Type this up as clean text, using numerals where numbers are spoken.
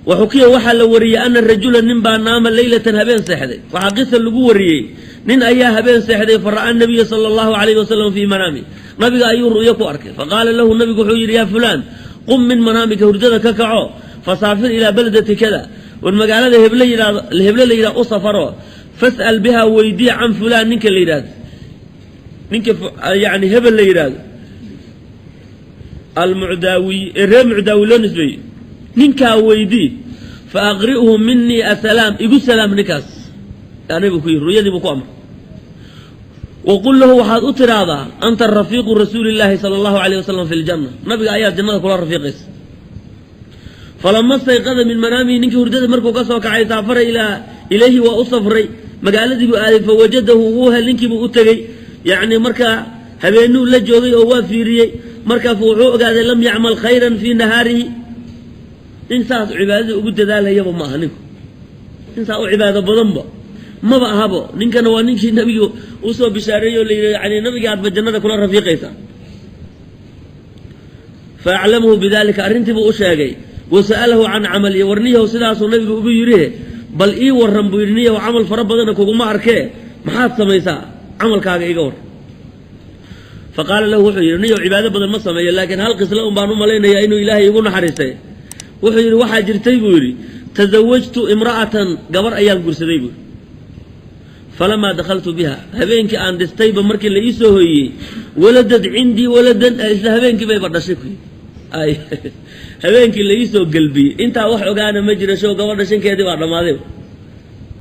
Waxukiya, waxaa la wariyey, ana rajula, nin baa, naama leylatan, habeen seexday. Waxaa qisa lagu wariyey, nin ayaa habeen seexday. Fara'a nabiya sala allahu calayhi wasalam fii manaami, nabiga ayuu ru'yo ku arkay. Faqaala lahu, nabigu wuxuu yidhi: "Yaa fulaan, qum min manaamika, hurdada ka kaco, fasaafir ilaa beldati kada, war magaalada heble yidhahdo, heble la yidhahdo u safaro, fas'al biha, weydii, can fulaan, ninka la yidhahdo, ninka yani hebel la yidhaahdo, almucdaawiy, ee reer Mucdaawi loo nisbeeyey, ninkaa weydii, fa aqri'hu minii asalaam, igu salaam ninkaas." Nabigu ku yidhi, ruyadii buu ku amray. "Waqul lahu, waxaad u tidhaahdaa: anta rafiiqu rasuuli llaahi sala allahu alayh wasalam fi ljanna, nabiga ayaa jannada kula rafiiqaysa." Falama stayqada min manaamihi, ninkii hurdada markuu ka soo kacay, saafara ilaa ilayhi, waa u safray, magaaladii buu aaday. Fawajadahu, wuu hel, ninkiibuu u tegey. Yacni markaa habeenuu la joogay oo waa fiiriyey. Markaas wuxuu ogaaday lam yacmal khayran fii nahaarihi, nin saas cibaadada ugu dadaalayaba ma aha ninku, nin saa u cibaado badanba maba ahabo. Ninkana waa ninkii nabigu usoo bishaareeyey oo la yidhi, yani nabiga aadba jannada kula rafiiqaysaa. Fa aclamahu bidalika, arrintiibuu u sheegay. Wa sa'alahu can camali, warniyahow, sidaasuu nabigu ugu yidhi, bal ii warran buu yidhi, niyahow, camal fara badana kuguma arkee, maxaad samaysaa? Camalkaaga iga war. Fa qaala lahu, wuxuu yidhi: "Niyow, cibaado badan ma sameeyo, laakiin hal qislo un baan u malaynayaa inuu Ilaahay igu naxariistay." Wuxuu yidhi: "Waxaa jirtay," buu yidhi, "tasawajtu imra'atan, gabar ayaan guursaday," buu yidhi. "Falamaa dakhaltu biha, habeenkii aan dhistayba, markii la ii soo hoyiyey, waladad cindii waladan, isla habeenkii bayba dhashay," ku yidhi. Ay habeenkii la iisoo gelbiyey, intaa wax ogaana ma jiro, show gabadha shankeedii baa dhammaaday.